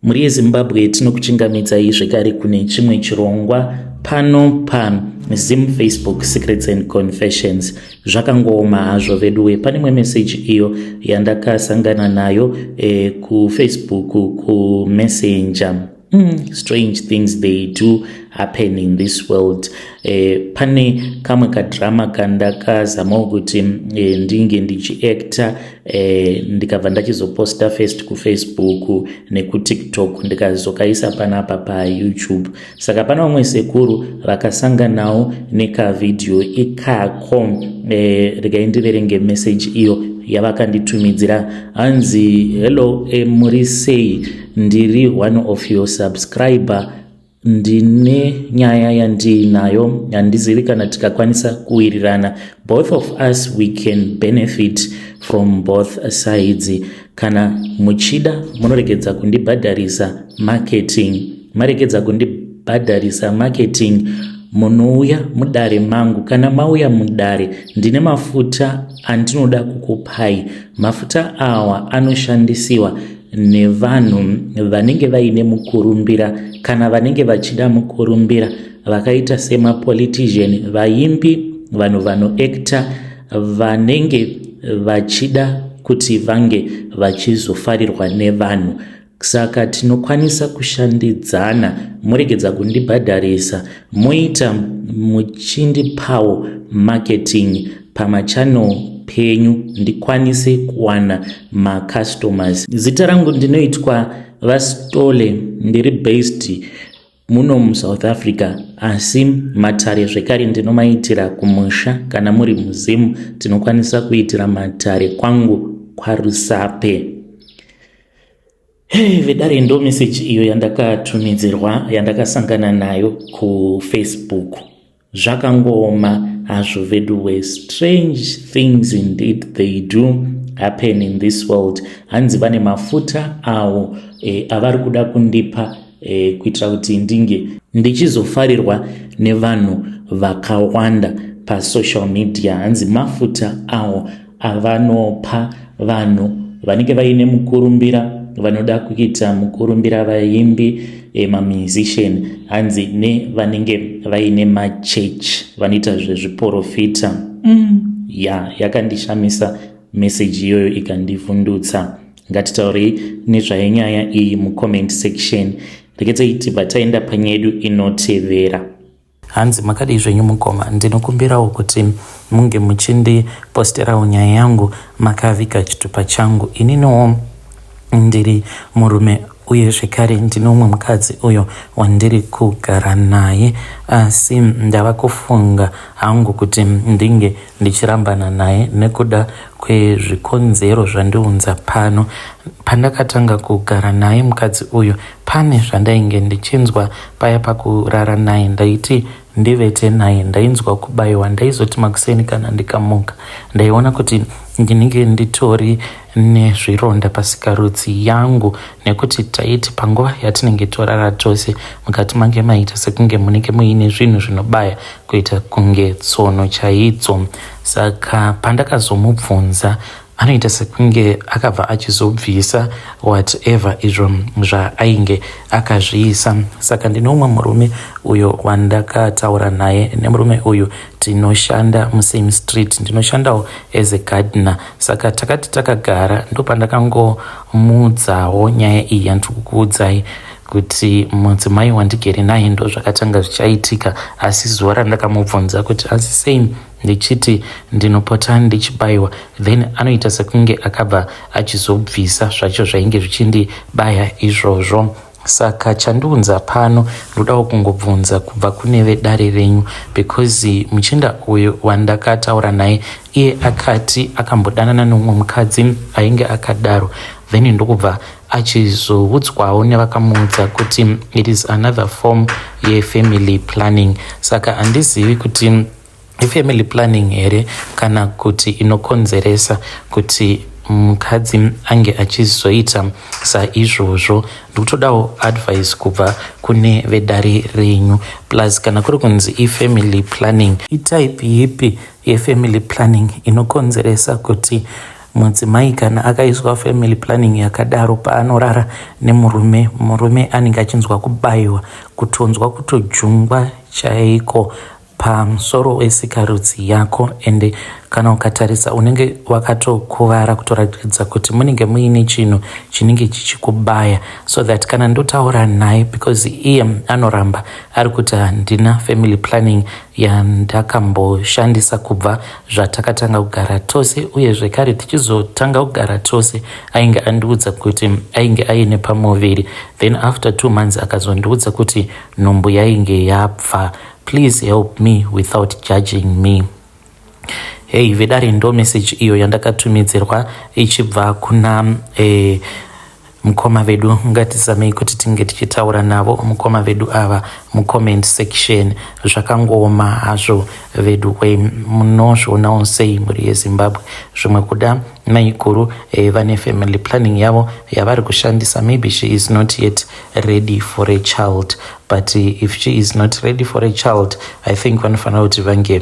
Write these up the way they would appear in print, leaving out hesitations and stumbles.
Mhuri yeZimbabwe, tinokuchingamidzai zvekare kune chimwe chirongwa pano paZim Facebook Secrets and Confessions. Zvakangooma hazvo veduwe. Pane imwe meseji iyo yandakasangana nayo kuFacebook kuMessenger. Strange things, they do happen in this world. Pane kamwe kadrama kandakazamawo kuti ndinge ndichiacta, ndikabva ndachizoposta first kuFacebook nekuTikTok, ndikazokaisa panapa paYouTube. Saka pana vamwe sekuru vakasanganawo nekavhidhiyo ikako. Regai ndiverenge meseji iyo yavakanditumidzira. Hanzi, "Hello, muri sei? Ndiri one of your subscriber. Ndine nyaya yandiinayo, handizivi kana tikakwanisa kuwirirana, both of us we can benefit from both sides. Kana muchida, munoregedza kundibhadharisa marketing. Maregedza kundibhadharisa marketing, munouya mudare mangu. Kana mauya mudare, ndine mafuta andinoda kukupai. Mafuta awa anoshandisiwa nevanhu vanenge vaine mukurumbira kana vanenge vachida mukurumbira, vakaita semapolitician, vaimbi, vanhu vanoacta, vanenge vachida kuti vange vachizofarirwa nevanhu. Saka tinokwanisa kushandidzana. Muregedza kundibhadharisa, moita muchindipawo marketing pamachannel penyu, ndikwanise kuwana macustomers. Zita rangu ndinoitwa Vastole, ndiri based muno muSouth Africa, asi matare zvekare ndinomaitira kumusha. Kana muri muZimu, tinokwanisa kuitira matare kwangu kwaRusape." Hey, vedare, ndo meseji iyo yandakatumidzirwa, yandakasangana nayo kuFacebook. Zvakangooma hazvo veduwe. Strange things indeed, they do happen in this world. Hanzi vane mafuta awo avari kuda kundipa kuitira kuti ndinge ndichizofarirwa nevanhu vakawanda pasocial media. Hanzi mafuta awo avanopa vanhu vanenge vaine mukurumbira, vanoda kuita mukurumbira, vaimbi, mamusician, hanzi nevanenge vaine machechi, vanoita zvezviprofita. Ya, yakandishamisa meseji iyoyo, ikandivhundutsa. Ngatitaurei nezvayenyaya iyi mucomment section. Rekedzai tibva taenda panyedu inotevera. Hanzi, "Makadii zvenyu mukoma? Ndinokumbirawo kuti munge muchindiposterawo nyaya yangu makaviga chitupa changu. Ininiwo ndiri murume, uye zvekare ndine umwe mukadzi uyo wandiri kugara naye, asi ndava kufunga hangu kuti ndinge ndichirambana naye nekuda kwezvikonzero zvandiunza pano. Pandakatanga kugara naye mukadzi uyu, pane zvandainge ndichinzwa paya pakurara naye. Ndaiti ndivete naye, ndainzwa kubayiwa. Ndaizoti makuseni kana ndikamuka, ndaiona kuti ndinenge nditori nezvironda pasikarudzi yangu, nekuti taiti panguva yatinenge torara tose, mukati mange maita sekunge munenge muine zvinhu zvinobaya, kuita kunge tsono chaidzo. Saka pandakazomubvunza, anoita sekunge akabva achizobvisa whatever izvo zvaainge akazviisa. Saka ndine umwe murume uyo wandakataura naye. Nemurume uyu tinoshanda musame street, ndinoshandawo as a gardener. Saka takati takagara, ndopandakangomuudzawo nyaya iyi yandiri kukuudzai, kuti mudzimai wandigere naye ndo zvakatanga zvichaitika. Asi zuva randakamubvunza kuti asi sei ndichiti ndinopota ndichibayiwa, then anoita sekunge akabva achizobvisa zvacho zvainge zvichindibaya izvozvo. Saka chandiunza pano, ndodawo kungobvunza kubva kune vedare renyu, because muchinda uyu wandakataura naye, iye akati akambodanana nomumwe mukadzi ainge akadaro, then ndokubva achizoudzwawo nevakamuudza kuti it is another form yefamily planning. Saka handizivi kuti ifamily planning here kana kuti inokonzeresa kuti mukadzi ange achizoita saizvozvo. Ndikutodawo advice kubva kune vedare renyu. Plus, kana kuri kunzi ifamily planning, itype yipi yefamily planning inokonzeresa kuti Mudzimai kana akaiswa family planning yakadaro, paanorara nemurume, murume anenge achinzwa kubayiwa, kutonzwa kutojungwa chaiko pamusoro wesikarudzi yako. Ende kana ukatarisa unenge wakatokuvara, kutoratidza kuti munenge muine chinhu chinenge chichikubaya. So that kana ndotaura naye, because iye anoramba ari kuti handina family planning yandakamboshandisa kubva zvatakatanga kugara tose. Uye zvekare tichizotanga kugara tose, ainge andiudza kuti ainge aine pamuviri. Then after 2 months akazondiudza kuti nhumbu yainge yabva. Please help me without judging me. Hei vedare, ndo message iyo yandakatumidzirwa ichibva kuna mukoma vedu. Ngatizamei kuti tinge tichitaura navo mukoma vedu ava mucomment section. Zvakangooma hazvo vedu we, munozvionawo sei, mhuri yeZimbabwe? Zvimwe kuda maikuru vane family planning yavo yavari kushandisa. Maybe she is not yet ready for a child, but if she is not ready for a child, I think vanofanira kuti vange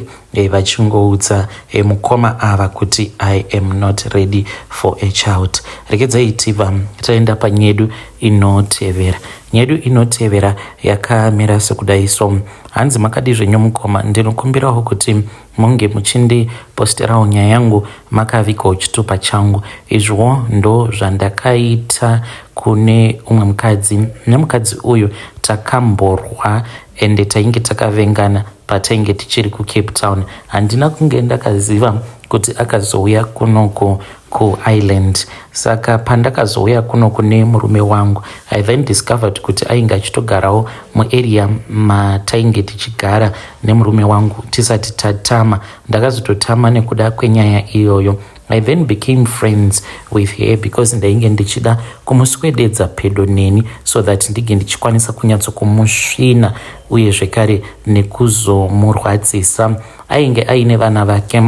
vachingoudza mukoma ava kuti "I am not ready for a child." Regedzai tibva taenda panyedu inotevera. Nyedu inotevera yakamira sekudai. So hanzi, "Makadi zvenyu mukoma? Ndinokumbirawo kuti munge muchindiposterawo nyaya yangu makavigawo chitupa changu. Izviwo ndo zvandakaita kune umwe mukadzi. Nemukadzi uyu takamborwa ende tainge takavengana patainge tichiri kuCape Town. Handina kunge ndakaziva kuti akazouya kunoku kuIreland. Saka pandakazouya kuno kune murume wangu, I then discovered kuti ainge achitogarawo muarea matainge tichigara nemurume wangu tisati tatama. Ndakazototama nekuda kwenyaya iyoyo. I then became friends with her because ndainge ndichida kumuswededza pedo neni so that ndinge ndichikwanisa kunyatsokumusvina uye zvekare nekuzomurwadzisa. Ainge aine vana vake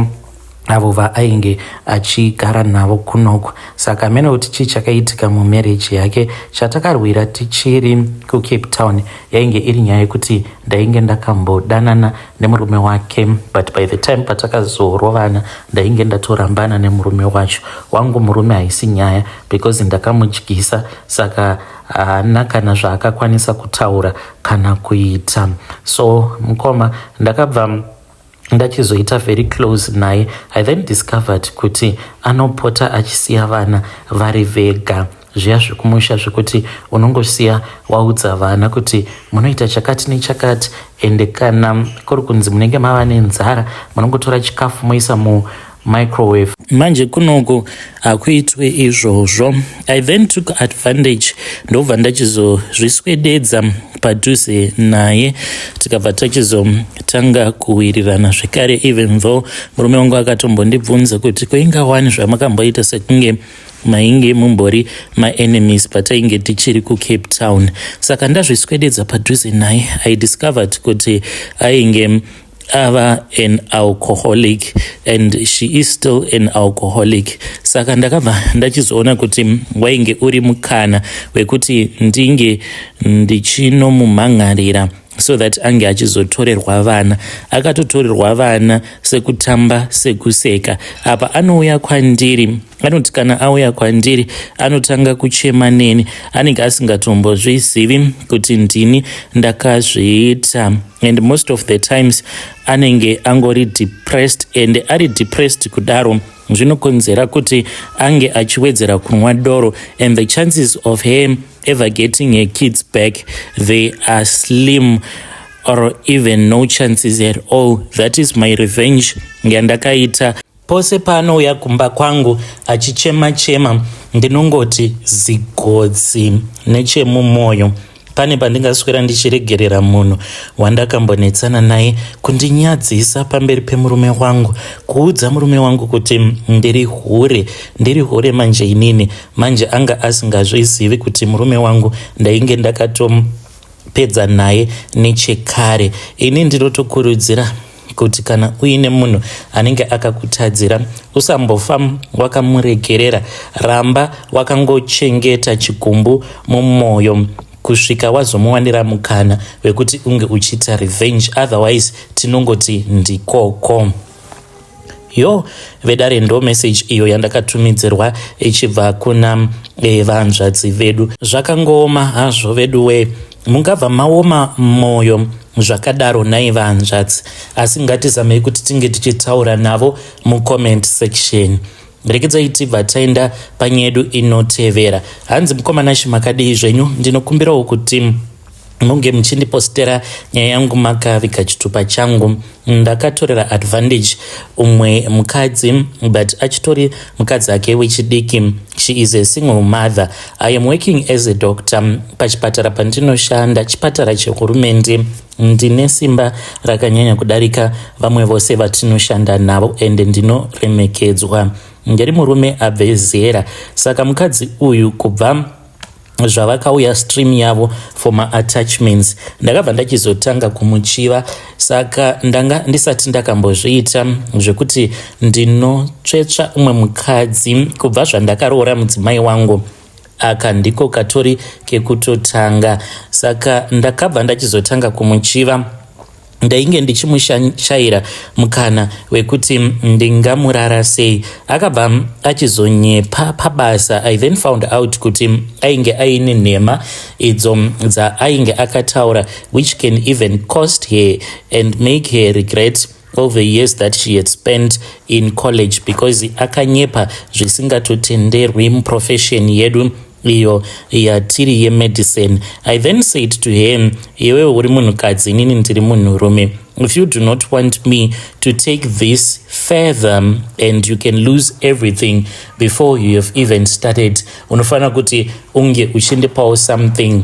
avo vaainge achigara navo kunoko. Saka mene kuti chii chakaitika mumarriage yake. Chatakarwira tichiri kuCape Town yainge iri nyaya yekuti ndainge ndakambodanana nemurume wake, but by the time patakazorovana ndainge ndatorambana nemurume wacho. Wangu murume haisi nyaya because ndakamudyisa, saka haana kana zvaakakwanisa kutaura kana kuita. So mukoma, ndakabva ndachizoita very close naye. I then discovered kuti anopota achisiya vana vari vega, zviya zvekumusha zvekuti unongosiya waudza vana kuti munoita chakati nechakati, ende kana kuri kunzi munenge mava nenzara, munongotora chikafu moisa mumicrowave. Manje kunoku hakuitwe izvozvo. I then took advantage, ndobva ndachizozviswededza padhuze naye, tikabva tachizotanga kuwirirana zvekare, even though murume wangu akatombondibvunza kuti koingawani zvamakamboita sekunge mainge mumbori maenemies patainge tichiri kuCape Town. Saka ndazviswededza padhuze naye, I discovered kuti ainge ava an alcoholic, and she is still an alcoholic. Saka ndakabva ndachizoona kuti wainge uri mukana wekuti ndinge ndichinomumhangarira so that ange achizotorerwa vana. Akatotorerwa vana sekutamba sekuseka. Apa anouya kwandiri, anoti kana auya kwandiri anotanga kuchema neni. Anenge asingatombozvizivi kuti ndini ndakazviita, and most of the times anenge angori depressed, and ari depressed kudaro zvinokonzera kuti ange achiwedzera kunwa doro, and the chances of him ever getting her kids back, they are slim or even no chances at all. That is my revenge yandakaita. Pose paanouya kumba kwangu achichema chema, ndinongoti zigodzi nechemumwoyo. Pane pandingaswera ndichiregerera munhu wandakambonetsana naye kundinyadzisa pamberi pemurume wangu, kuudza murume wangu kuti ndiri hure, ndiri hure? Manje inini manje anga asingazvizivi kuti murume wangu ndainge ndakatopedza naye nechekare. Ini ndinotokurudzira kuti kana uine munhu anenge akakutadzira, usambofa wakamuregerera. Ramba wakangochengeta chigumbu mumwoyo kusvika wazomuwanira mukana wekuti unge uchiita revenge. Otherwise tinongoti ndikoko. Yo, vedare, ndo message iyo yandakatumidzirwa ichibva kuna vanzvadzi vedu. Zvakangooma hazvo vedu wee, mungabva maoma mwoyo zvakadaro nai vanzvadzi? Asi ngatizamei kuti tinge tichitaura navo mucomment section. Rekedzai tibva taenda panyedu inotevera. Hanzi, "Mukomana, makadii zvenyu? Ndinokumbirawo kuti munge muchindipostera nyaya yangu makaviga chitupa changu. Ndakatorera advantage umwe mukadzi, but achitori mukadzi ake wechidiki. She is a single mother. I am working as a doctor pachipatara pandinoshanda, chipatara chehurumende. Ndine simba rakanyanya kudarika vamwe vose vatinoshanda navo, ende ndinoremekedzwa. Ndiri murume abve zera. Saka mukadzi uyu, kubva zvavakauya stream yavo for maattachments, ndakabva ndachizotanga kumuchiva. Saka ndanga ndisati ndakambozviita zvekuti ndinotsvetsva umwe mukadzi kubva zvandakaroora mudzimai wangu. Aka ndiko katori kekutotanga. Saka ndakabva ndachizotanga kumuchiva. Ndainge ndichimushayira mukana wekuti ndingamurara sei. Akabva achizonyepa pabasa. I then found out kuti ainge aine nhema idzo dzaainge akataura, which can even cost her and make her regret all the years that she had spent in college, because akanyepa zvisingatotenderwi muprofession yedu iyo yatiri yemedicine. I then said to him, 'Iwewe uri munhukadzi, inini ndiri munhurume. If you do not want me to take this further and you can lose everything before you have even started, unofanira kuti unge uchindipawo something.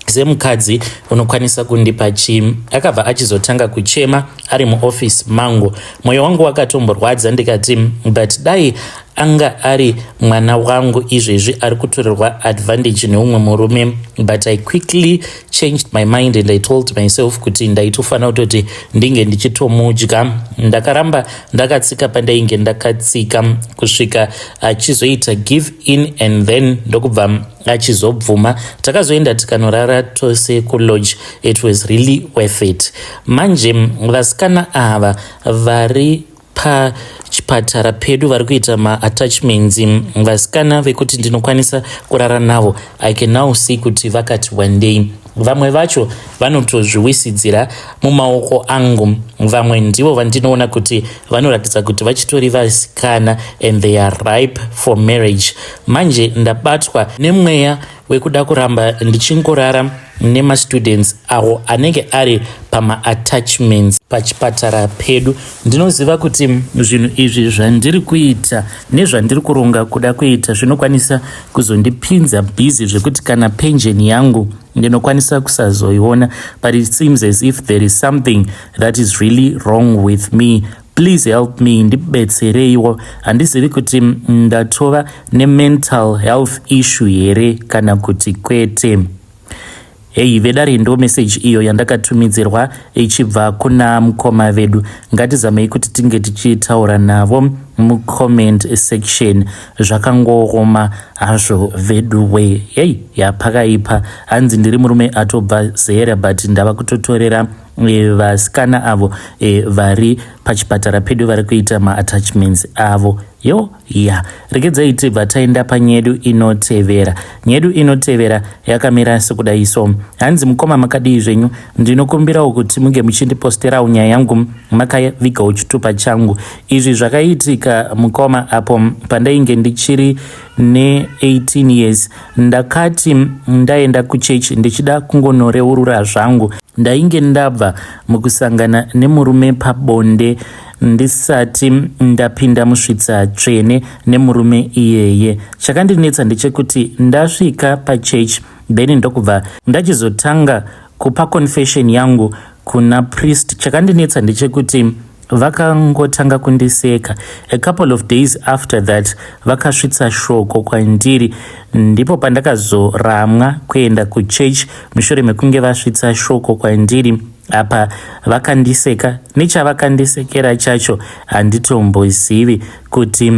Semukadzi unokwanisa kundipa chii?' Akabva achizotanga kuchema ari muofisi mangu. Mwoyo wangu wakatomborwadza, ndikati, but dai anga ari mwana wangu izvezvi ari kutorerwa advantage neumwe murume. But I quickly changed my mind and I told myself kuti ndaitofanira kutoti ndinge ndichitomudya. Ndakaramba ndakatsika pandainge ndakatsika kusvika achizoita give in, and then ndokubva achizobvuma. Takazoenda tikanorara tose kulodge. It was really worth it. Manje vasikana ava vari pachipatara pedu vari kuita maattachments, vasikana vekuti ndinokwanisa kurara navo, I can now see kuti vakati one day vamwe vacho vanotozviwisidzira mumaoko angu. Vamwe ndivo vandinoona kuti vanoratidza kuti vachitori vasikana and they are ripe for marriage. Manje ndabatwa nemweya wekuda kuramba ndichingorara nemastudents awo anenge ari pamaattachments pachipatara pedu. Ndinoziva kuti zvinhu izvi zvandiri kuita nezvandiri kuronga kuda kuita zvinokwanisa kuzondipinza busy zvekuti kana pension yangu ndinokwanisa kusazoiona, but it seems as if there is something that is really wrong with me. Please help me, ndibetsereiwo. Handizivi kuti ndatova nemental health issue here kana kuti kwete." Hei vedare, ndo meseji iyo yandakatumidzirwa ichibva kuna mukoma vedu. Ngatizamei kuti tinge tichitaura navo mucomment section. Zvakangooma hazvo vedu we. Hei, yapakaipa. Hanzi, "Ndiri murume atobva zera, but ndava kutotorera vasikana avo vari pachipatara pedu vari kuita maattachments avo." Yo ya, regedzai tibva taenda panyedu inotevera. Nyedu inotevera yakamira sekudai so. Hanzi, "Mukoma, makadii zvenyu? Ndinokumbirawo kuti munge muchindiposterawo nyaya yangu makavigawo chitupa changu. Izvi zvakaitika, mukoma, apo pandainge ndichiri ne18 years. Ndakati ndaenda kuchechi ndichida kungonoreurura zvangu. Ndainge ndabva mukusangana nemurume pabonde ndisati ndapinda musvitsa tsvene nemurume iyeye. Chakandinetsa ndechekuti ndasvika pachechi, then ndokubva ndachizotanga kupa confession yangu kuna priest. Chakandinetsa ndechekuti vakangotanga kundiseka. A couple of days after that, vakasvitsa shoko kwandiri. Ndipo pandakazoramwa kuenda kuchechi mushure mekunge vasvitsa shoko kwandiri. Apa vakandiseka. Nechavakakandisekera chacho handitombozivi, kuti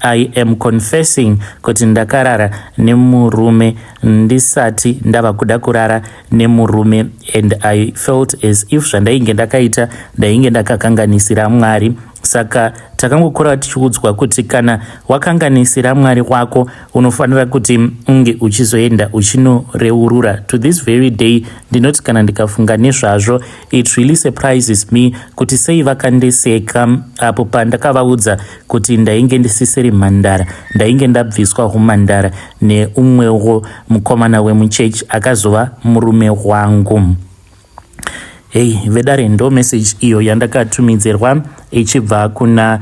I am confessing kuti ndakarara nemurume ndisati ndava kuda kurara nemurume, and I felt as if zvandainge ndakaita ndainge ndakakanganisira Mwari. Saka takangokura tichiudzwa kuti kana wakanganisira Mwari wako unofanira kuti unge uchizoenda uchinoreurura. To this very day ndinoti kana ndikafunga nezvazvo, it really surprises me kuti sei vakandiseka apo pandakavaudza kuti ndainge ndisisiri mhandara, ndainge ndabviswa humhandara neumwewo mukomana wemuchechi akazova murume wangu. Hei vedare, ndo message iyo yandakatumidzirwa ichibva kuna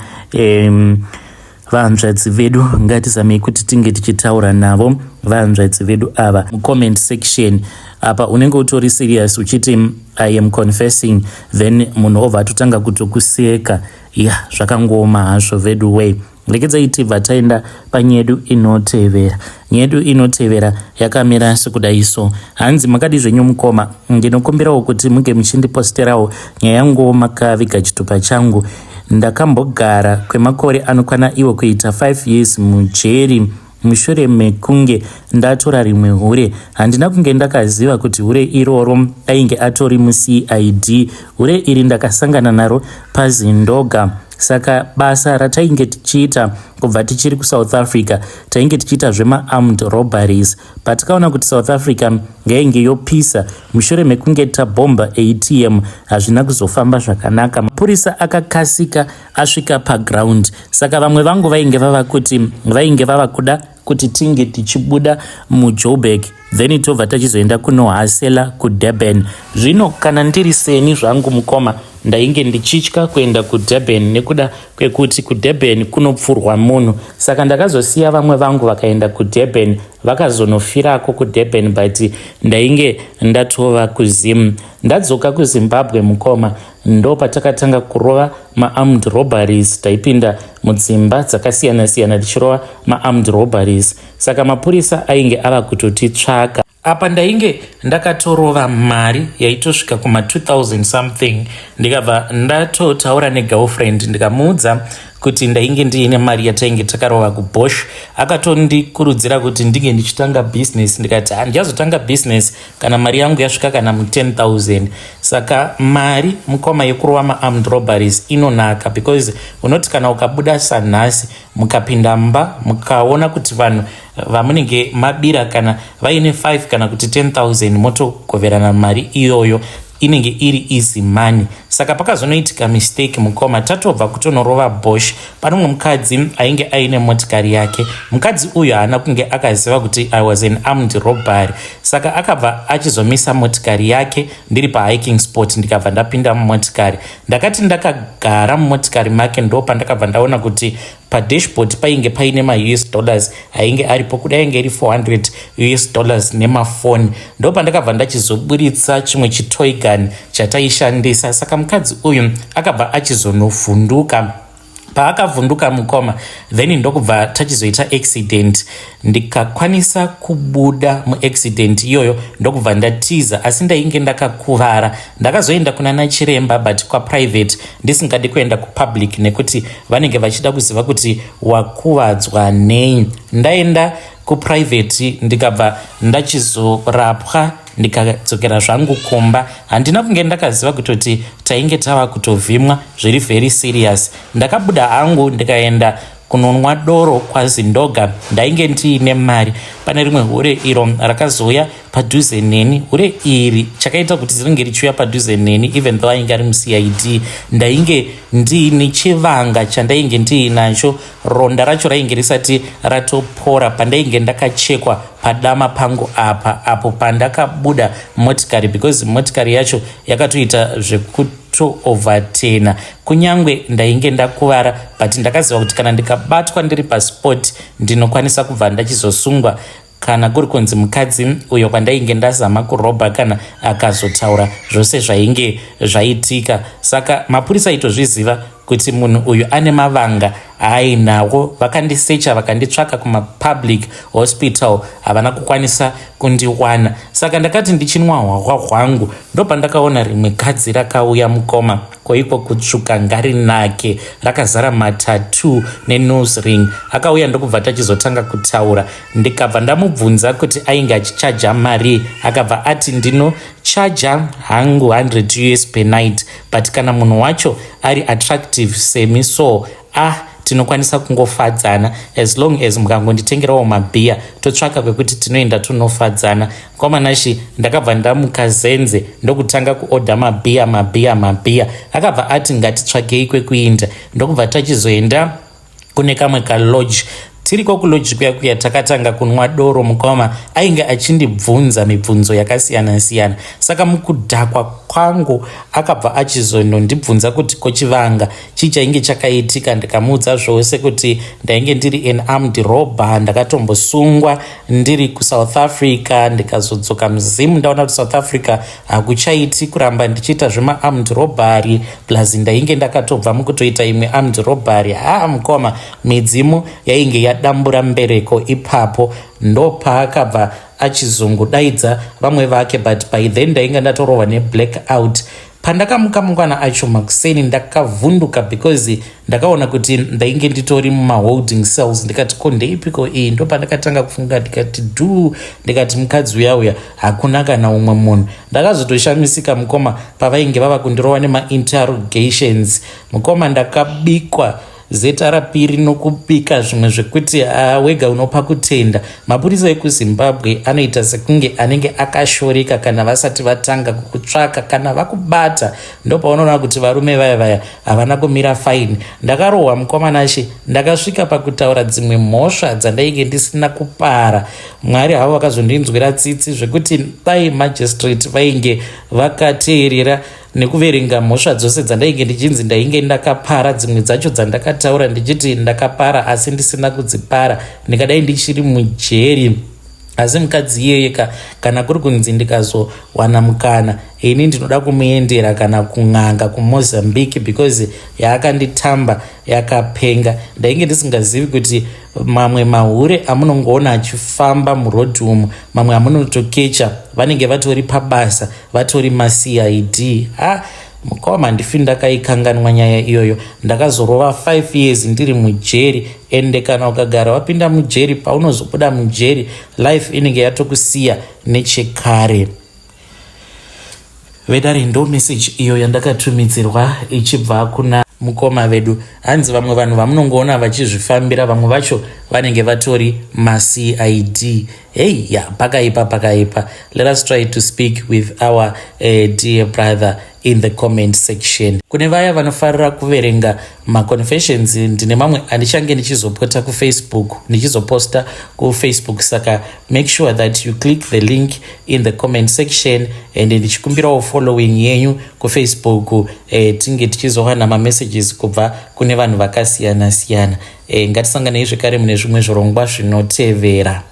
vahanzvadzi vedu. Ngatizamei kuti tinge tichitaura navo vahanzvadzi vedu ava mucomment section. Apa unenge utori serious uchiti, "I am confessing," then munhu obva atotanga kutokuseka. Ya, zvakangooma hazvo vedu way. Rekedzai tibva taenda panyedu inotevera. Nyedu inotevera yakamira sekudai so. Hanzi, "Makadi zvenyu mukoma? Ndinokumbirawo kuti munge muchindiposterawo nyaya yangu makaviga chitupa changu. Ndakambogara kwemakore anokwana iwo kuita 5 years mujeri mushure mekunge ndatora rimwe hure. Handina kunge ndakaziva kuti hure iroro ainge atori muCID. Hure iri ndakasangana naro paZindoga. Saka basa ratainge tichiita kubva tichiri kuSouth Africa, tainge tichiita zvemaarmed robberies. Patikaona kuti South Africa yainge yopisa mushure mekunge tabhomba ATM, hazvina kuzofamba zvakanaka. Mapurisa akakasika asvika paground. Saka vamwe vangu vainge vava kuti vainge vava kuda kuti tinge tichibuda muJoburg, then tobva tachizoenda kunohasela kuDurban. Zvino kana ndiri seni zvangu mukoma, ndainge ndichitya kuenda kuDurban nekuda kwekuti kuDurban kunopfurwa munhu. Saka ndakazosiya vamwe vangu vakaenda kuDurban, vakazonofirako kuDurban, but ndainge ndatova kuZim. Ndadzoka kuZimbabwe mukoma, ndo patakatanga kurova maarmed robberies. Taipinda mudzimba dzakasiyana-siyana tichirova maarmed robberies. Saka mapurisa ainge ava kutotitsvaka. Apa ndainge ndakatorova mari yaitosvika kuma2000 something. Ndikabva ndatotaura negirlfriend, ndikamuudza kuti ndainge ndiine mari yatainge takarova kuBosch. Akatondikurudzira kuti ndinge ndichitanga business. Ndikati handichazotanga business kana mari yangu yasvika kana mu10 000. Saka mari mukoma yekurova maarmed robberies inonaka, because unoti kana ukabuda sanhasi, mukapinda mba, mukaona kuti vanhu vamunenge mabira kana vaine 5 kana kuti 10 000, motogoverana mari iyoyo, inenge iri easy money. Saka pakazonoitika mistake mukoma, tatobva kutonorova Bosch, pane umwe mukadzi ainge aine motikari yake. Mukadzi uyu haana kunge akaziva kuti I was an armed robbery, saka akabva achizomisa motikari yake ndiri pahiking spot. Ndikabva ndapinda mumotikari. Ndakati ndakagara mumotikari make, ndo pandakabva ndaona kuti padashboard painge paine maUS dollars ainge aripo, kuda ainge iri 400 US dollars nemafoni. Ndo pandakabva ndachizoburitsa chimwe chitoy gun chataishandisa. Saka mukadzi uyu akabva achizonovhunduka. Paakavhunduka mukoma, then ndokubva tachizoita accident. Ndikakwanisa kubuda muaccident iyoyo, ndokubva ndatiza, asi ndainge ndakakuvara. Ndakazoenda kuna nachiremba, but kwaprivate, ndisingadi kuenda kupublic nekuti vanenge vachida kuziva kuti wakuvadzwa nei. Ndaenda kuprivate, ndikabva ndachizorapwa, ndikadzokera zvangu kumba. Handina kunge ndakaziva kutoti tainge tava kutovhimwa zviri very serious. Ndakabuda hangu, ndikaenda kunonwa doro kwaZindoga. Ndainge ndiine mari. Pane rimwe hure iro rakazouya padhuze neni. Hure iri, chakaita kuti ringe richiuya padhuze neni, even though ainge ari muCID, ndainge ndiine chivanga chandainge ndiinacho. Ronda racho rainge risati ratopora pandainge ndakachekwa padama pangu apa, apo pandakabuda motikari, because motikari yacho yakatoita zvekutoovhatena. Kunyange ndainge ndakuvara, but ndakaziva kuti kana ndikabatwa ndiri paspot, ndinokwanisa kubva ndachizosungwa, kana kuri kunzi mukadzi uyo kwandainge ndazama kurobha kana akazotaura zvose zvainge zvaitika. Saka mapurisa aitozviziva kuti munhu uyu ane mavanga aainawo. Vakandisecha, vakanditsvaka kumapublic hospital, havana kukwanisa kundiwana. Saka ndakati ndichinwa hwahwa hwangu, ndopandakaona rimwe kadzi rakauya mukoma, koiko kutsvuka ngarinake, rakazara matattoo nenose ring. Akauya, ndokubva tachizotanga kutaura. Ndikabva ndamubvunza kuti ainge achichaja mari. Akabva ati ndinochaja Ndinochaja hangu 100 US per night, but kana munhu wacho ari attractive semi, so ah, tinokwanisa kungofadzana as long as mukangonditengerawo mabhiya, totsvaka kwekuti tinoenda tonofadzana. Kwamanashi ndakabva ndamuka zenze, ndokutanga kuodha mabhiya, mabhiya, mabhiya. Akabva ati ngatitsvakei kwekuinda, ndokubva tachizoenda kune kamwe kalodge. Tiriko kulodge kuya kuya, takatanga kunwa doro. Mukoma ainge achindibvunza mibvunzo yakasiyana-siyana. Saka mukudhakwa kwangu akabva achizonondibvunza kuti kochivanga chii chainge chakaitika. Ndikamuudza zvose kuti ndainge ndiri an armed robber, ndakatombosungwa ndiri kuSouth Africa, ndikazodzoka muZimu, ndaona kuti South Africa hakuchaiti kuramba ndichiita zvemaarmed robbery, plus ndainge ndakatobva mukutoita imwe armed robbery. Haa mukoma, midzimu yainge yadambura mbereko ipapo. Ndopaakabva achizongodaidza vamwe vake, but by then ndainge ndatorohwa neblack out. Pandakamuka mangwana acho makuseni, ndakavhunduka because ndakaona kuti ndainge nditori mumaholding cells. Ndikati, "Ko ndeipiko iyi?" Ndopandakatanga kufunga, ndikati dhu, ndikati mukadzi uya uya hakuna kana umwe munhu. Ndakazotoshamisika mukoma pavainge vava kundirova nemainterrogations. Mukoma, ndakabikwa ZRP rinokubika zvimwe zvekuti wega unopa kutenda. Mapurisa ekuZimbabwe anoita sekunge anenge akashoreka kana vasati vatanga kukutsvaka. Kana vakubata, ndopaunoona kuti varume vaya vaya havana kumira fine. Ndakarohwa, mukomanashe, ndakasvika pakutaura dzimwe mhosva dzandainge ndisina kupara. Mwari havo vakazondinzwira tsitsi zvekuti dai magistrate vainge vakateerera nekuverenga mhosva dzose dzandainge ndichinzi ndainge ndakapara, dzimwe dzacho dzandakataura ndichiti ndakapara asi ndisina kudzipara, ndingadai ndichiri mujeri. Asi mukadzi iyeye ka, kana kuri kunzi ndikazowana mukana, ini ndinoda kumuendera kana kun'anga kuMozambique, because yaakanditamba yakapenga. Ndainge ndisingazivi kuti mamwe mahure amunongoona achifamba murodhi umu, mamwe amunotokecha, vanenge vatori pabasa, vatori maCID. Ha, mukoma, handifi ndakaikanganwa nyaya iyoyo. Ndakazorova 5 years ndiri mujeri. Ende kana ukagara wapinda mujeri, paunozobuda mujeri life inenge yatokusiya nechekare. Vedare, ndo meseji iyo yandakatumidzirwa ichibva kuna mukoma vedu. Hanzi vamwe vanhu vamunongoona vachizvifambira, vamwe vacho vanenge vatori maCID. Hei ya, pakaipa, pakaipa. Let us try to speak with our dear brother in the comment section. Kune vaya vanofarira kuverenga maconfessions, ndine mamwe andichange ndichizopota kuFacebook, ndichizoposta kuFacebook. Saka make sure that you click the link in the comment section, and ndichikumbirawo following yenyu kuFacebook, tinge tichizowana mamessages kubva kune vanhu vakasiyana siyana. Ngatisanganei zvekare mune zvimwe zvirongwa zvinotevera.